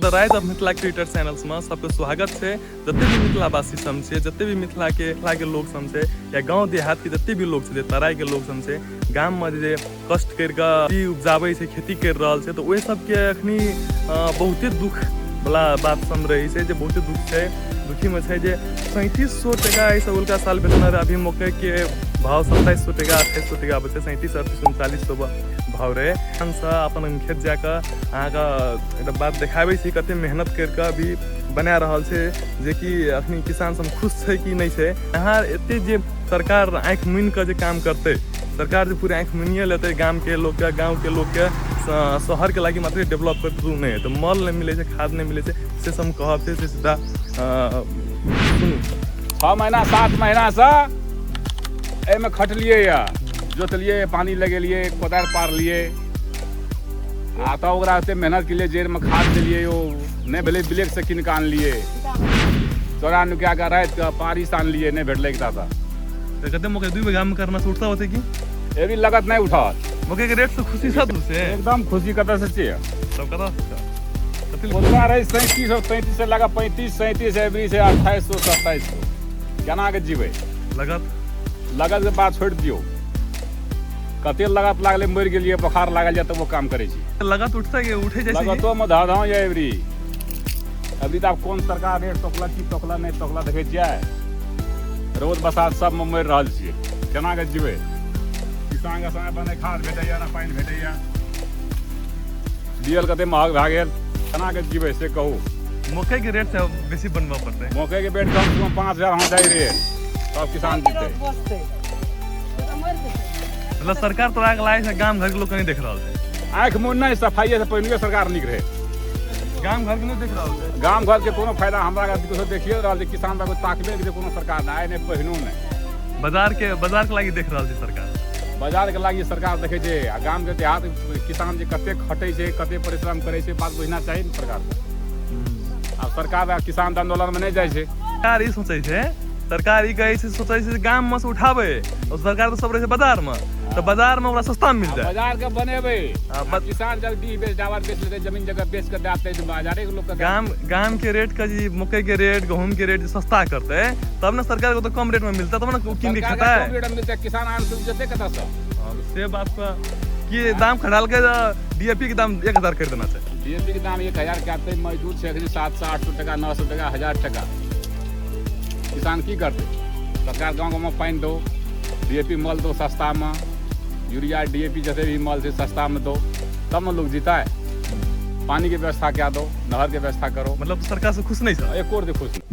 The rise of Mithila creator चैनल्समे सबके स्वागत छै। जते भी मिथिलावासी सब छै, जते भी मिथिलाके लोक सब छै या गाँव देहातके जते भी लोक छै, जे तराईके लोक सब छै, गाममे जे कष्ट करि कऽ खेती उपजाबै छै, खेती करि रहल छै, तऽ ओहि सबके अखनी बहुते दुख वाला बात सब रहै छै, जे बहुते दुख छै। दुखीमे छै जे 3700 टका एहिसँ उल्का साल बेचने रहै, अभी मकइके भाव 2700 टका 2800 टका बचै, 37 38 39 सौ भाव रहै। हमसब अपन खेत जाकऽ अहाँके एकटा बात देखाबै छी, कते मेहनत करि कऽ अभी बना रहल छै, जेकि अखनी किसान सब खुश छै कि नहि छै। यहाँ एते जे सरकार आँखि मुनि कऽ जे काम करतै, सरकार जे पूरा आँखि मुनिए लेतै गामके लोकके, गाँवके लोकके शहरके लागि मात्रै डेवलप करतै तऽ ओ नहि हेतै। मल नहि मिलै छै, खाद नहि मिलै छै, से सब कहब छै से सीधा सुनू। 6 महीना 7 महीनासँ एहिमे खटलियै यऽ, जोतलियै, पानि लगेलियै, कोदारि पारलियै, आ तब ओकरा ओते मेहनत केलियै, जड़िमे खाद देलियै, ओ नहि भेलै, ब्लैकसँ कीन कऽ आनलियै, चोरा नुका कऽ रातिके पारीसँ आनलियै, नहि भेटलै एकटासँ। तऽ कते मकई 2 बीघामे करना से उठता होतै कि एबरी लगत नहि उठल। मकई के रेट से खुशी छह तू से? एकदम खुशी। कतऽ से छियै? सब कतऽ से छह? कते ओतबा रहै 3700 33 से लगा 35 37, एबरी छै 2800 2700। केना के जीबै? लगत लगत के बात छोड़ि दियौ, कते लगत लागलै, मरि गेलियै, बोखार लागल यऽ तब ओ काम करै छी। लगत उठतै कि उठै जाइ छै? लगतो मे धऽ धऽ यऽ एबरी। अभी तऽ आब कोन सरकार रेट तोकलक की तोकलक नहि तोकलक देखै छियै, रौद बसात सबमे मरि रहल छियै, केना के जीबै? किसानके समय पर नहि खाद भेटैया, नहि पानि भेटैया, डीजल कते महग भए गेल, केना के जीबै से कहू। मकई के रेट से बेसी बनबऽ पड़तै। मकई के रेट कम से कम 5000 होना चाही रेट, तब किसान जीतै। मतलब सरकार तोरा के लागै छै गाम घर के लोग नहीं देख रहल छै? आँखि मुन नहि, सफाइए से पहिलुके सरकार नीक रहै। गाम घर के नहि देख रहल छै? गाम घर के कोनो फायदा हमरा किछो देखिए रहल छै, किसान बाबू ताकबे नहि कोनो सरकार नहि, आइ नहि पहिनो नहि। बाजार के लागि देख रहल छै सरकार? बाजार के लागि सरकार देखै छै, आ गाम के देहात किसान जे कते खटै छै, कते परिश्रम करै छै, बात बुझना चाही ने सरकार के। आब सरकार आ किसान तऽ आन्दोलन मे नहि जाइ छै। सरकार ई सोचै छै, सरकार ई कहै छै, सोचै छै गाम मे से उठाबै, और सरकार तऽ सब रहै छै बाजार मे, तऽ बाजार मे ओकरा सस्ता मिल जाए, बाजार के बनेबै। किसान जब डीह बेच डाबर बेच लेतै, जमीन जगह बेच के दए देतै, बाजारे के लोक के गाम गाम के रेट के जे मकई के रेट, गहूम के रेट जे सस्ता करतै तब ने सरकार के तो कम रेट में मिलतै, तब ने ओ कीन के सरकार के खेतै। कम रेट में मिलतै, किसान आन के जेतै कतऽ से? और से बात तऽ कि दाम खटालके डीएपी के दाम 1000 कर देना छै। डीएपी के दाम 1000 के आते, मजदूर छै एखन 700 800 टका 900 टका 1000 टका, किसान की करतै? सरकार गाँव गाँवमे पानि दो, डीएपी मल दो सस्तामे, यूरिया डीएपी जते भी मल छै सस्तामे दो, तब ने लोग जीतै। पानी के व्यवस्था कए दो, नहर के व्यवस्था करो। मतलब सरकार से खुश नहीं छै? एको रत्ती खुश नहीं।